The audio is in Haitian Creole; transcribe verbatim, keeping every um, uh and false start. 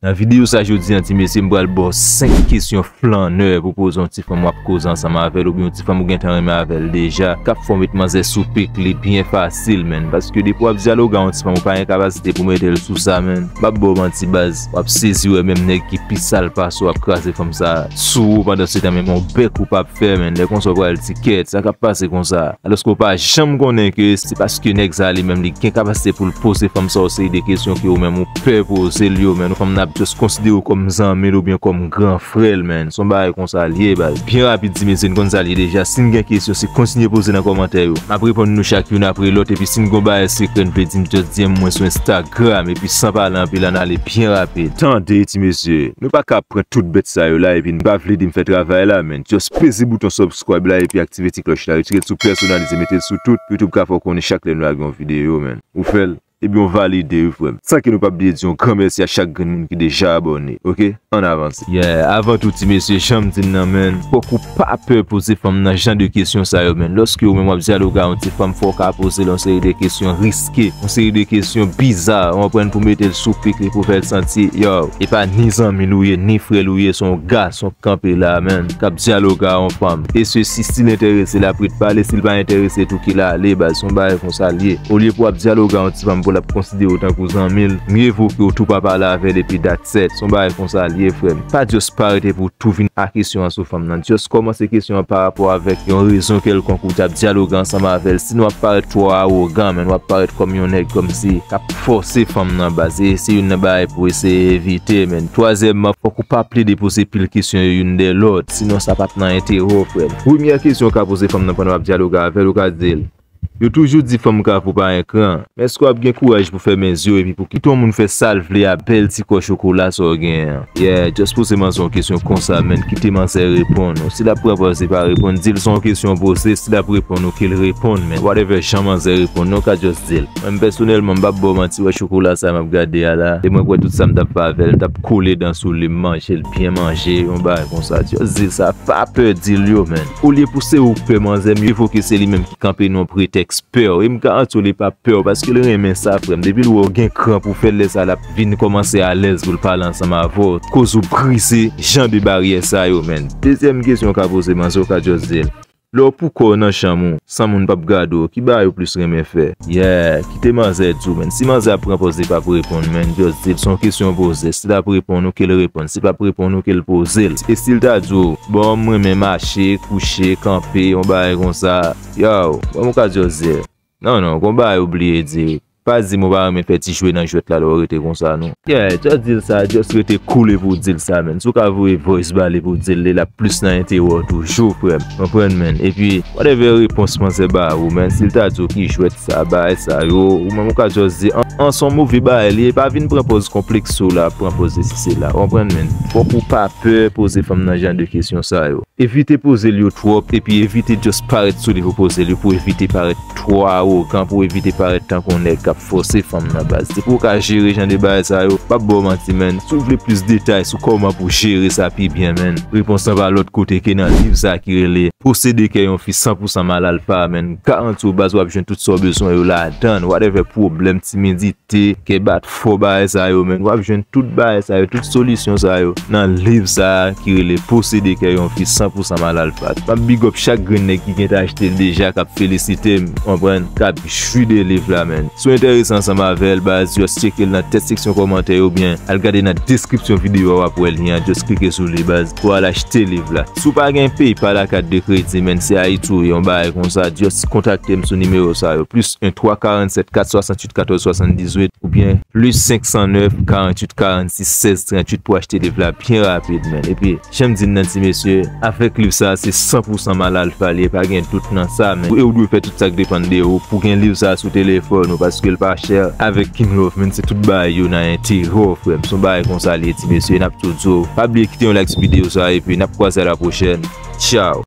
Nan videyo sa jodi a, ti mesye, m pral ba w senk kesyon flannè pou poze yon ti fanm w ap koze ansanm avè l, oubyen yon ti fanm ou gentan renmen avè l deja, k ap fè w met manzè sou pik li byen fasil, menn. Paske depi w ap dyaloge a yon ti fanm, ou pa gen kapasite pou mete l sou sa, menn. M p ap ba w manti, baz. W ap sezi wè menm nèg ki pi sal pase w ap kraze fanm sa sou ou, pandan se tan menm yon bèk ou p ap fè, menn. Lè konsa w pral di kèt, sa k ap pase konsa? Alòske w pa janm konnen ke se paske nèg sa li menm li gen kapasite pou l poze fanm sa yon seri de kesyon ke ou menm ou pè poze l yo, menn. Fanm nan ap just konsidere w kòm zanmi l oubyen kòm gran frè l, menn. Se yon bagay konsa l ye, baz. Byen rapid, ti mesye, n konn sa l ye deja. Si n gen kesyon, se kontinye poze nan kòmantè yo. M ap reponn nou chak youn apre lòt, epi si n gon bagay sekrè n vle di m, just D M mwen sou Instagram, epi san pale anpil, ann ale byen rapid. Tande, ti mesye, nou pa ka pran tout bèt sa yo la, epi n pa vle di m fè travay la, menn. Just peze bouton subscribe la, epi aktive ti klòch la, retire l sou pèsonalize, mete l sou tout, pou YouTube ka fè w konnen chak lè nou lage yon videyo, menn. Ou fè l? Ebyen, w valide, wi, frè m. San ke nou p ap bliye di yon gran mèsi a chak grenn moun ki deja abòne, oke? Ann avanse. Yeah, avan tou, ti mesye, jan m di n nan, menn, fòk ou pa pè poze fanm nan jan de kesyon sa yo, menn. Lòske ou menm w ap dyaloge a yon ti fanm, fò w ka poze l yon seri de kesyon riske, yon seri de kesyon biza, w konprann, pou mete l sou pik li, pou fè l santi, yo, e pa ni zanmi l ou ye, ni frè l ou ye, se yon gason k kanpe la, menn, k ap dyaloge a yon fanm. E se si, si l enterese, l ap ret pale, si l pa enterese tou, ke l ale, baz, se yon bagay konsa l ye. Olye pou w ap dyaloge a yon ti fanm pou l ap konsidere w tankou zanmi l, mye vo ke w tou pa pale avè l epi that's it. Se yon bagay konsa l ye, frè m. Pa just parèt epi w tou vin a kesyon an sou fanm nan. Just kòmanse kesyon an pa rapò avèk yon rezon kèlkonk ou t ap dyaloge ansanm avè l. Sinon, w ap parèt twò awogan, menn. W ap parèt kòm yon nèg kòmsi k ap fòse fanm nan, baz. E se youn nan bagay pou eseye evite, menn. Twazyèmman, fòk ou pa plede poze pil kesyon yo youn dèyè lòt. Sinon, sa p ap nan enterè w, frè m. Premyè kesyon w ka poze fanm nan pandan w ap dyaloge avè l, ou ka di l, yo toujou di fanm ka pou pa gen kran. Men èske w ap gen kouraj pou fèmen zye w epi pou kite yon moun fè sa l vle a bèl ti kò chokola sa w genyen an? Yeah, just poze manzè yon kesyon konsa, menn, kite manzè reponn ou. Si l ap pran pòz li pa reponn, di l se yon kesyon w poze, si l ap reponn ou, ke l reponn, menn. Whatever jan manzè reponn ou, w ka just di l. Mwen, m pèsonèlman, m p ap ba w manti, wè chokola sa m ap gade a la. E mwen kwè tout sa m t ap fè avè l, m t ap kole dan sou li, m manje l byen manje, yon bagay konsa. Just di l sa, pa pè di l yo, menn. Olye pou se ou k pè manzè, mye vo ke se li menm ki kanpe nan yon pretèks pè w. E m garanti w li p ap pè w, paske l renmen sa, frè m. Depi l wè w gen kran pou fè l, lè sa l ap vin kòmanse alèz pou l pale ansanm avè w. Koz ou brize jan de baryè sa yo, menn. Dezyèm kesyon w ka poze manzè, w ka just di l, lè w pou kò w nan chanm ou, san moun p ap gade w, ki bagay ou plis renmen fè? Yeah, kite manzè di w, menn. Si manzè ap pran pòz li p ap reponn, menn, just di l se yon kesyon w poze. Si l ap reponn ou, ke l reponn. Si l p ap reponn ou, ke l poze l. E si l ta di w, bon, m renmen mache, kouche, kanpe, yon bagay konsa, yo, bon, ou ka just di l. Non, non, gon bagay ou bliye di. Pa di m ou pa renmen fè ti jwe nan jwèt la lè w rete konsa, non. Yeah, just di l sa, just rete cool epi w di l sa, menn. Si w ka voye voice ba li pou w di l li, l ap plis nan enterè w toujou, frè m. Konprann, menn. Epi, whatever repons manzè ba ou, menn, si l ta di w ki jwèt sa, bagay sa yo, ou menm ou ka just di, an, an, se yon move bagay li ye, pa vin pran pòz konplekse w la, pran pòz sesi sela. Konprann, menn. Fòk ou pa pè poze fanm nan jan de kesyon sa yo. Evite poze l yo twòp, epi evite just parèt sou li pou poze l yo, pou evite parèt twò awogan, pou evite parèt tankou yon nèg k ap fòse fanm nan, baz. Depi w ka jere jan de bagay sa yo, m p ap ba w manti, menn. Si w vle plis detay sou kòman pou jere sa pi byen, menn, repons lan pa lòt kote ke nan liv sa ki rele Posede kè yon fi san pou san mal alfa, menn. M garanti w, baz, w ap jwenn tout sa w bezwen yo ladan l. Whatever pwoblèm, timidite, kè bat fò, bagay sa yo, menn. W ap jwenn tout bagay sa yo, tout solisyon sa yo nan liv sa a ki rele Posede kè yon fi san pou san mal alfa. M ap big up chak grenn nèg ki gentan achte l deja, k ap felisite m, konprann, k ap jwi de liv la, menn. Si w enterese ansanm avè l, baz, just tcheke l nan tèt seksyon kòmantè yo, oubyen al gade nan deskripsyon videyo a, w ap wè lyen an, just klike sou li, baz, pou al achte liv la. Si w pa gen PayPal ak kat de kredi, menn, se Ayiti w ye, yon bagay konsa, just kontakte m sou nimewo sa yo, plis en twa karanntsèt kat swasantuit katòz swasanndizuit, oubyen plis senk san nèf karanntuit karannsis sèz tranntuit pou achte liv la byen rapid, menn. Epi, jan m di n nan, ti mesye, avèk liv sa a, se san pou san mal alfa li ye, pa gen dout nan sa, menn. E ou dwe fè tout sa k depann de ou pou gen liv sa a sou telefòn ou, paske l pa chè. Avèk King Love, menn, se tout bagay yo nan enterè w, frè m. Se yon bagay konsa li ye, ti mesye, n ap tou di w. Pa bliye kite yon like sou videyo sa a, epi n ap kwaze a la pwochèn. Tchaw!